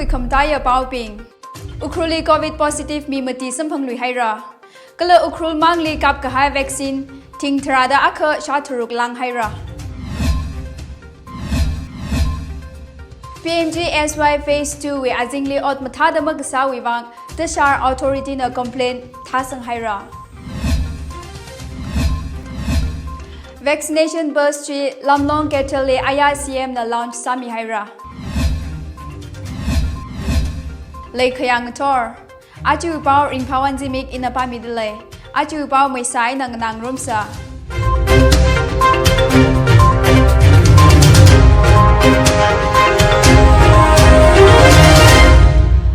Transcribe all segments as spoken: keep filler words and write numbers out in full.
Khamataiya paobing. Ukhrulli Covid positive mi mati samphangluihaira. Kala Ukhrul mangli kapkahai vaccine thing tharāda akha shātharuk lānghaira. P M G S Y Phase two wui azingli ot mathāda makasāwui vang Tashar authority na complaint thāsanghaira. Vaccination bus chi Lamlong Cathedral li aya C M na launch sāmihaira. Leikhayang ngathor. Aja pao ringphāwui zimik ina pāmidalei. Aja pao maisai na nganāngarumsa.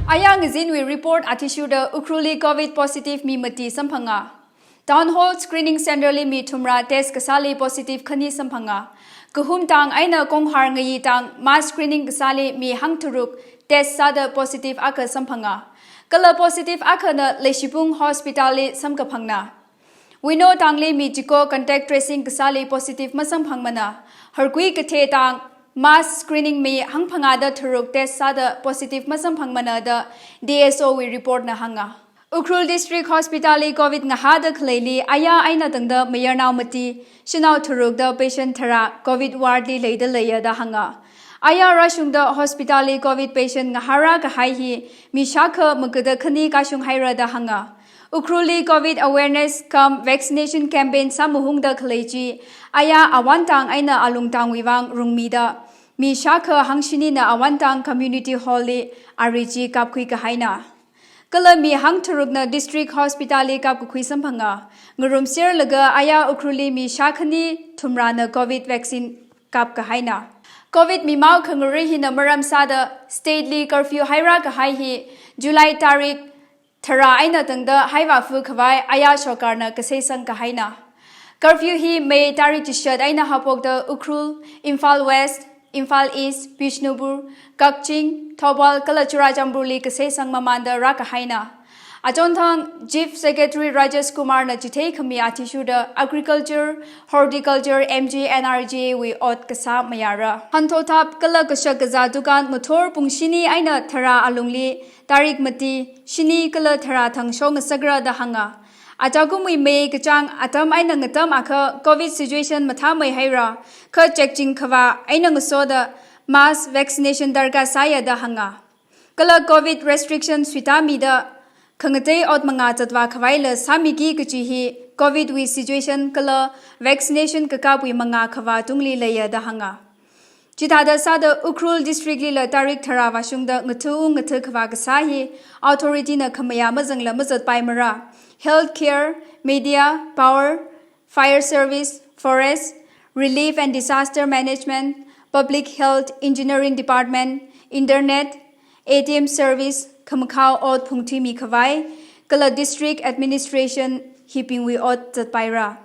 Aya ngazinwui report athishurda Ukhrulli Covid positive mi mati samphanga. Town Hall Screening Center li mi thumrā test kasāli positive khani samphanga. Kahum tang eina Konghar ngayi tang mass screening kasāli mi hangtharuk test sāda positive akha samphanga. Kala positive akhana Leishibung Hospital li samkaphangna. Wino tangli mi chiko contact tracing kasāli positive masamphangmana. Harkui kathe tang mass screening mi hangphangāda tharuk test sāda positive masamphangmana da D S O wui report na hānga. Ukhrul District Hospital li Covid ngahāda khaleili aya eina tangda mayarnao mati, shanao tharukda patient tharā Covid ward li leida leiya da hānga. Aya rāshungda hospital li Covid patient ngahārā kahai hi mi shākha magada khani kashunghaira da hānga. Ukhrulli Covid awareness cum vaccination campaign sāmahungda khalei chi aya Awantang eina Alungtangwui vang rungmida, mi shākha hangshinina Awantang Community Hall li ari chi kapkhui kahaina. Kala mi hangtharukna District Hospital li kapkakhui samphanga. Ngarumserlaga aya Ukhrulli mi shākhani thumrāna Covid vaccine kapkahaina. Covid mimao khangarei hina maram sāda state li curfew hairā kahai hi July tarik tharā eina tangda haivāfa khavai aya sorkarna kaseisang kahaina. Curfew hi May tarik chishat eina haophokda Ukhrul, Imphal West, Imphal East, Bishnupur, Kakching, Thoubal kala Churachandpur li kaseisang mamānda rākahaina. Achonthang Chief Secretary Rajesh Kumar na chitheikhamei athishurda Agriculture, Horticulture, M G N R G A wui ot kasā mayāra. Hanthotap kala kashak kazā dukan ngathor pung shini eina tharā alungli tarik mati, shini kala tharā thang shongasakra da hānga. Ajakumwui May kachāng atam eina ngatam akha Covid situation mathāmeihaira, kha chekching khavā eina ngasoda mass vaccination darkar sāya da hānga. Kala Covid restriction suitāmida khangatei ot mangā zatvā khavaila sāmiki kachi hi Covid wui situation kala vaccination kakapwui mangā khavā tungli leiya da hānga. Chithāda sāda Ukhrul District lila tarik tharā vāshungda ngatha-ung ngatha khavā kasā hi authority na khamayā mazangla mazatpaimara. Healthcare, media, power, fire service, forest, relief and disaster management, public health, engineering department, internet, A T M service, khamakhao ot phungthuimi khavai, kala district administration hibingwui ot zatpaira.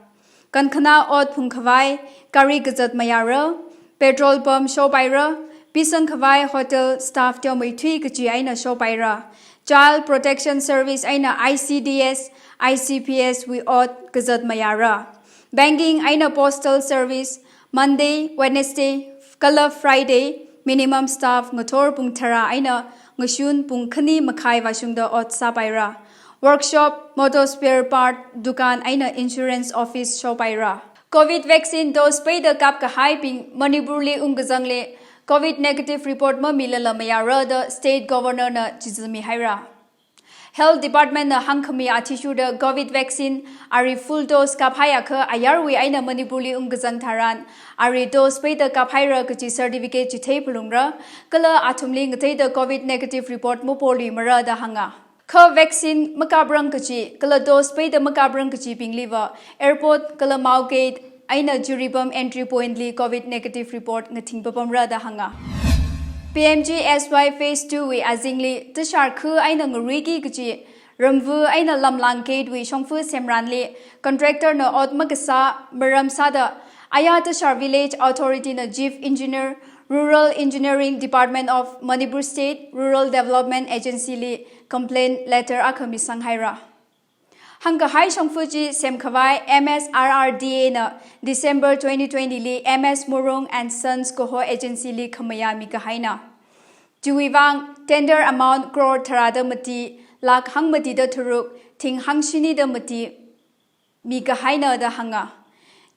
Kankhana ot phungkhavai, gari kazat mayāra, petrol pump shopaira, pisang khavai hotel staff teomeithui kachi eina shopaira. Child Protection Service eina I C D S, I C P S wui ot kazat mayāra. Banking eina postal service, Monday, Wednesday, kala Friday, minimum staff ngathor pung tharā eina ngashun pung khani makhai vāshungda ot sāpaira. Workshop, motor spare part dukan eina insurance office shopaira. Covid vaccine dose peida kapkahaibing Manipur li ungkazangli Covid negative report mamilala mayāra da State Governor na chizimihaira. Health Department na hāngkhami athishurda Covid vaccine ari full dose kaphaiakha ayarwui eina Manipur li ungkazang tharan ari dose peida kaphaira kachi certificate chithei phalungra, kala athumli ngateida Covid negative report mapoluimara da hānga. Kha vaccine makaprang kachi, kala dose peida makaprang kachibingliva airport kala Mao Gate eina Jiribam entry point li Covid negative report ngathing papamra da hānga. P M G S Y Phase two wui azingli Tashar khu eina ngaruiki kachi Ramvu eina Lamlang Gate wui shongfa semranli contractor na ot makasā maram sāda aya Tashar Village Authority na Chief Engineer, Rural Engineering Department of Manipur State Rural Development Agency li complaint letter akha misanghaira. Hāngkahai shongfa chi semkhavai M S R R D A na December twenty twenty li M S Murung and Sons kaho agency li khamayā mikahaina. Chiwui vang tender amount crore tharāda mati, lakh hangmatida tharuk, thing hangshinida mati mikahaina da hānga.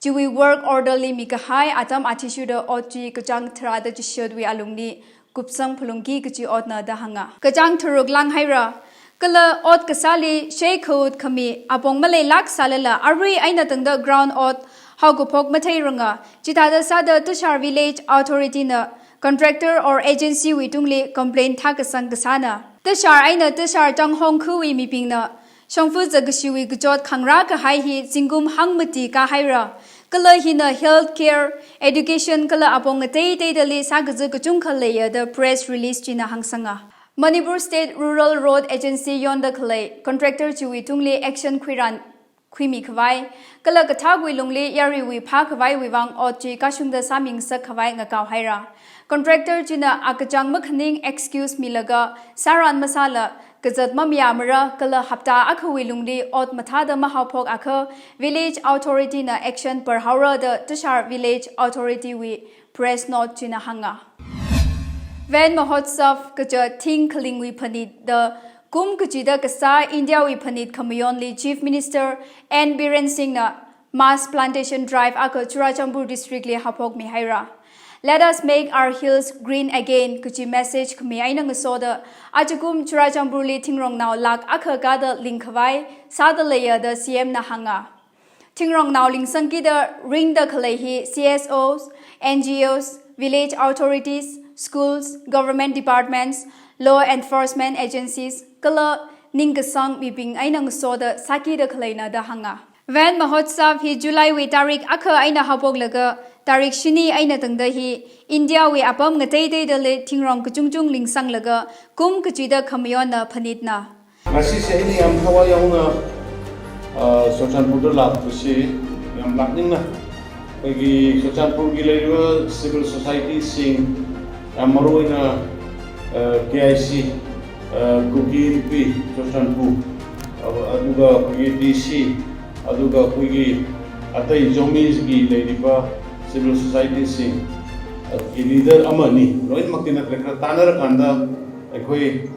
Chiwui work order li mikahai atam athishurda ot chi kachāng tharāda chishotwui alungli kupsang phalungki kachi otna da hānga. Kachāng tharuk lānghaira. Kala ot kasāli sheikhut khami apong maleilāk sālala arui eina tangda ground ot haokaphok matheiranga. Chithāda sāda Tushar Village Authority na contractor or agency wui tungli complaint thākasang kasāna. Tushar eina Tushar Tanghong khawui mibingna shongfa zakashiwui kachot khangrā kahai hi zingkum hangmati kāhaira. Kala hina health care, education kala apong ngateiteidali sākaza kachungkha leiya da press release china hāngsanga. Manipur State Rural Road Agency yonda khalei contractor chiwui tungli action khuiran khuimi khavai, kala kathākwui lungli yaruiwui phākhavaiwui vang ot chi kashungda sāmingasak khavai ngakao haira. Contractor china akachāng makhaning excuse milaga sāran masāla kazat mamayāmara kala hapta akhawui lungli ot mathāda mahaophok akha Village Authority na action parhaora da Tushar Village Authority wui press note china hānga. Van Mahotsav kaja thing khalingwui phanit da kum kachida kasā India wui phanit khamayonli Chief Minister N Biren Singh na mass plantation drive akha Churachandpur district li haophokmi haira. Let us make our hills green again kachi message khami eina ngasoda ajakum Churachandpur li thingrongnao lakh akha kāda lingkhavai sāda leiya da C M na hānga. Thingrongnao lingsangkida ringda khalei hi C S Os, N G Os, village authorities, schools, government departments, law enforcement agencies, kala ningkasang mibing eina ngasoda sākida khaleina da hānga. Van Mahotsav hi July wui tarik akha eina haophoklaga tarik shini eina tangda hi India wui apam ngateiteidali thingrong kachungchung lingsanglaga kum kachida khamayonna phanitna. Ngasise ini yam thawai yaona, ah, Churachandpur da lākpasi yam lākningna. Akhawui Churachandpur ki leiva civil society sing, yam maruina, ah, K I C, ah, Kuki Inpi Churachandpur, ah, aduga akhawui D C, aduga akhawui atai Zomi ki leiriva civil society sing, ah, ki leader amani, loinmakti na krekra tanara kanda, akhawui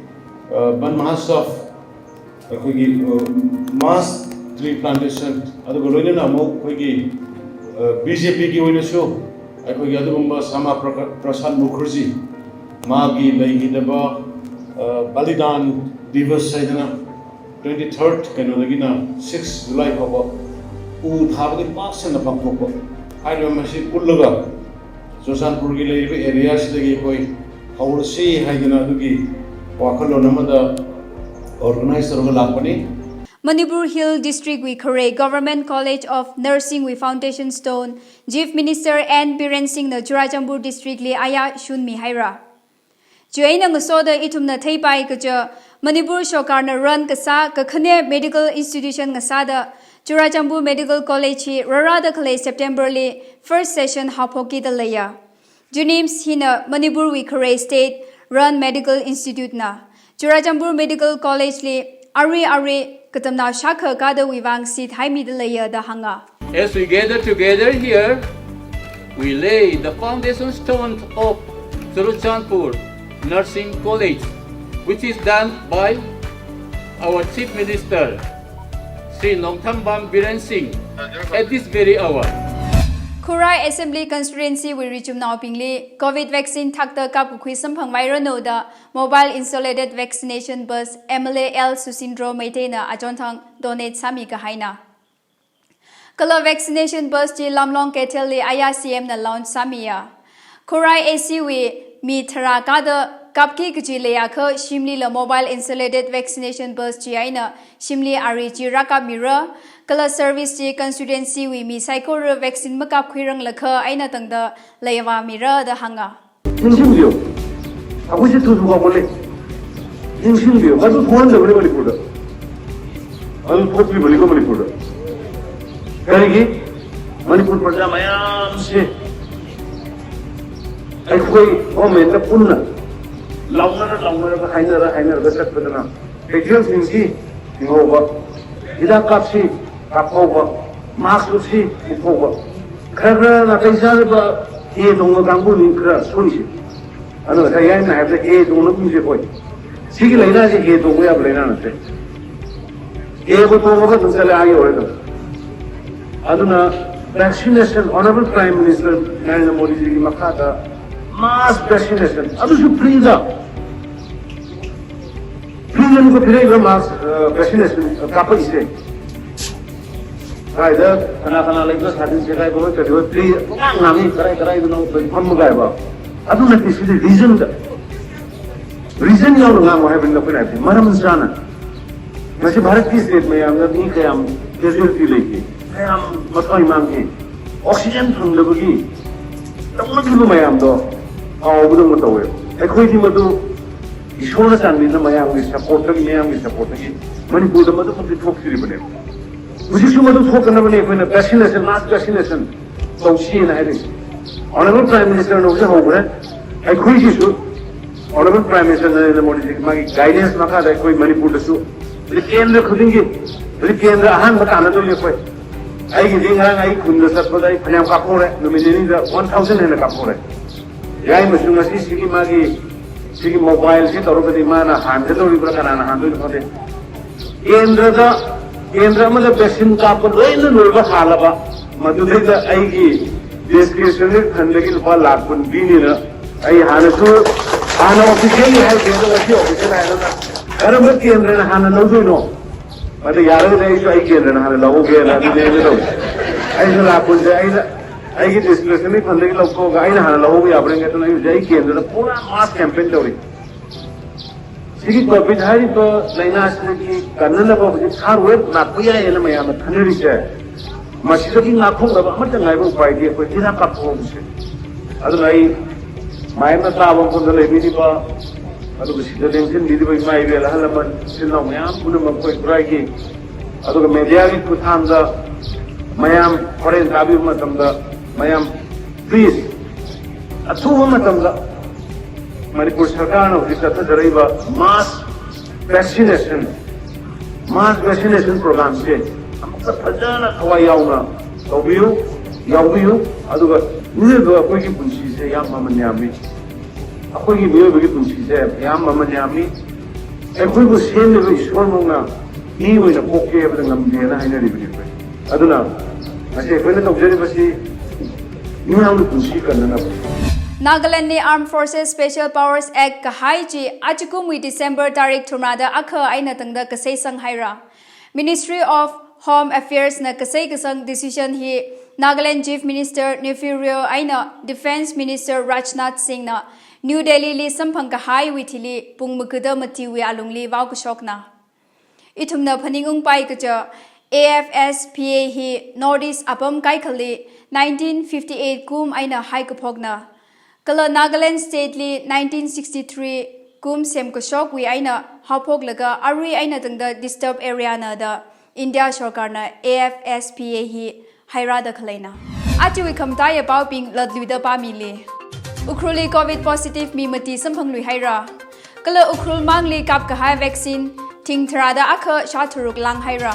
uh, Van Mahotsav, akhawui, uh, mass tree plantation, aduga loinana mo akhawui, uh, B J P ki oinasu, akhawui adugumba Syama Praka-, Prasad Mukherjee, magi leihidaba, uh, Balidan Divas saidana, twenty-third kano dagina six July phaoba, u thābagi pasana pangthokba. Haira masi kullaga, Churachandpur ki leiva area sidagi akhawui haorasi haidana adugi wakhalon amada organize taraga lākpani. Manipur Hill District wui khare Government College of Nursing wui foundation stone Chief Minister N Biren Singh na Churachandpur District li aya shunmi haira. Chieina ngasoda ithumna theipai kaja Manipur sorkarna run kasā kakhane medical institution ngasāda Churachandpur Medical College hi rārada khalei September li first session haophokkida leiya. JNIMS hina Manipur wui khare state run medical institute na. Churachandpur Medical College li arui arui katamnao shākha kādawui vang seat haimida leiya da hānga. As we gather together here, we lay the foundation stone of Churachandpur Nursing College, which is done by our Chief Minister, Shri Nongthambam Biren Singh, at this very hour. Khurai Assembly Constituency wui richumnaobingli Covid vaccine thakta kapkakhui samphangvairanu da mobile insulated vaccination bus M L A L Susindro Meitei na achonthang donate sāmi kahaina. Kala vaccination bus chi Lamlong Keithel li aya C M na launch sāmiya. Khurai A C wui mi tharā kādakapki kaji leiakha shimlila mobile insulated vaccination bus chi eina shimli ari chi rākapmira. Kala service chi constituency wui mi saikora vaccine makapkhuiranglakha eina tangda leivāmira da hānga. ningsꯤꯡ ꓙꓳ. ꯑꯩꯈꯣꯏꯁꯦ ꯊꯨꯁꯨ ꯀꯥꯎꯒꯜꯂꯦ꯫ ꯅꯤꯡꯁꯤꯡꯕꯤꯌꯨ꯫ ꯃꯗꯨ ꯊꯣꯛꯍꯟꯗꯕꯅꯤ ꯃꯅꯤꯄꯨꯔꯗ꯫ ꯃꯗꯨ ꯊꯣꯛꯇ꯭ꯔꯤꯕꯅꯤꯀꯣ ꯃꯅꯤꯄꯨꯔꯗ꯫ ꯀꯔꯤꯒꯤ? ꯃꯅꯤꯄꯨꯔ ꯄ꯭ꯔꯖꯥ ꯃꯌꯥꯝꯁꯦ ꯑꯩꯈꯣꯏ ꯒꯣꯔꯃꯦꯟꯒ ꯄꯨꯟꯅ ꯂꯥꯎꯅꯔ ꯂꯥꯎꯅꯔꯒ ꯍꯥꯏꯅꯔ ꯍꯥꯏꯅꯔꯒ ꯆꯠꯄꯗꯅ ꯀꯩꯊꯦꯜꯁꯤꯡꯁꯤ ꯁꯤꯡꯍꯧꯕ, ꯍꯤꯗꯥꯛ ꯀꯥꯞꯁꯤ ꯀꯥꯞꯍꯧꯕ, ꯃꯥꯛꯁ ꯎꯞꯁꯤ ꯎꯞꯍꯧꯕ꯫ ꯈꯔ ꯈꯔ ꯅꯥꯇꯩ ꯆꯥꯗꯕ ꯇꯦ ꯇꯣꯡꯕ ꯀꯥꯡꯕꯨꯅꯤ ꯈꯔ ꯁꯣꯏꯔꯤꯁꯦ꯫ Ano, kayai na hapsa he tongna kum se koi. Siki laina se he tong ya laina na se. He ko tong ko tung sale ayo re to. Aduna vaccination, Honorable Prime Minister Narendra Modi ji ki makhada mass vaccination. Adu su free da. Free ko phire mass, uh, vaccination, uh, kapa ise. Kaida, kana kana lai ko sadin se kai ko ka diwa free ngang ngang karai karai no pen pam gai ba. Aduna ki sili reason da. Reason yaona ngang wa hapin la kuna maram sana. Masi Bharat ki state mayamna mi kayam casualty lei ki. Kayam mathai mang ki. Oxygen phang da ki. Tang ma ki mayam do. Aw bu dong ma tawe. Ai khoi di ma do. Ishona san ni na mayam ki support ki mayam ki support ki. Manipur da ma do complete thok siri bane. Musi su ma do thok kana bane ko na vaccination, mass vaccination. Tongsi na hai. Honorable Prime Minister no se ho bane. Ai khoi si su. Honorable Prime Minister Narendra Modi ji magi guidance makhada koi Manipur da su. Ri kendra khuding ki, ri kendra ahan matana to le koi. Ai ki ding ai ai khun da sat ko dai phanyam ka pore, no mini da one thousand hena ka pore. Yai ma su ngasi siki magi, siki mobile si toro ka di mana han da to ri pra kana han to ko de. Kendra da, kendra ma da vaccine kapa loina loiva halava. Madu da ai ki description ni thanda ki lupā lakh kun bini na. Ai hana su, hana official ni hai kendra si official hai na. Karam ba kendra na hana lau no. Madu yara da ai su ai kendra na hana lau ke na ni ne lo. Ai su lakh kun da ai da. Ai ki description ni thanda ki lau ko ga ai na hana lau ya breng ka to na ai kendra na pura mass campaign tau ri. Siki Covid hairiba laina siki kannana ba siki third wave na kuya ena mayamna thanari se. Masida ki ngakhok laba amata ngai ba upai di ko tina kap ko se. Adunai mayamna ta ba ko da lei mi di ba. Adu sida deng sin di ba mai be la hala man sin na mayam puna ma koi kurai ki. Aduga media ki kutham da mayam foreign tabi matam da mayam please. Athuwa matam da Manipur sarkar na hujik ta thajaraiba mass vaccination, mass vaccination program se amukta phajana thawai yaona, taubiu, yaubiu, aduga nildo akhoi ki punsi se yam maman yami. Akhoi ki miyo ki punsi se yam maman yami. Akhoi bu sen le ishwar mong na, ni wena pokke ba ngam de na haina ri bi. Aduna, ase akhoi na taujaraiba si, ni yam punsi kannana. Nagaland li Armed Forces Special Powers Act kahai chi achikum wui December tarik thumra da akha aina tangda kasei sang haira. Ministry of Home Affairs na kasei kasang decision hi Nagaland Chief Minister Neiphiu Rio aina Defence Minister Rajnath Singh na New Delhi li samphang kahai wui thili pung makada mati wui alungli vao kashokna. Ithumna phaning ungpai kaja A F S P A hi North East apam kaikhali nineteen fifty-eight kum aina hai kaphokna. Kala Nagaland State li nineteen sixty-three kum sem kashok wui aina haophok laga arui aina tangda disturb area na da India sorkar na A F S P A hi haira da khaleina. Achiwui khamtaiya paobing latluida pamili. Ukhrul li Covid positive mi mati samphang lui haira. Kala Ukhrul mangli kap kahai vaccine thing tharada akha sha tharuk lang haira.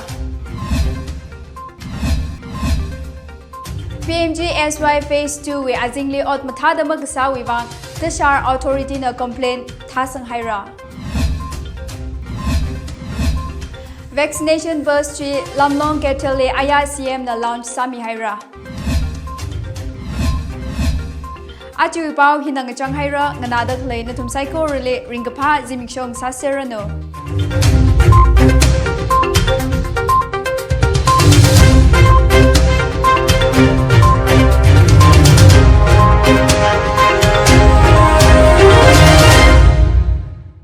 P M G S Y Phase two wui azingli ot mathāda makasāwui vang Tashar Authority na complaint thāsang haira. Vaccination bus chi Lamlong Cathedral li aya C M na launch sāmi haira. Achiwui pao hina ngachang haira, nganāda khalei nathum saikorali ringkaphā zimiksho sāserranu.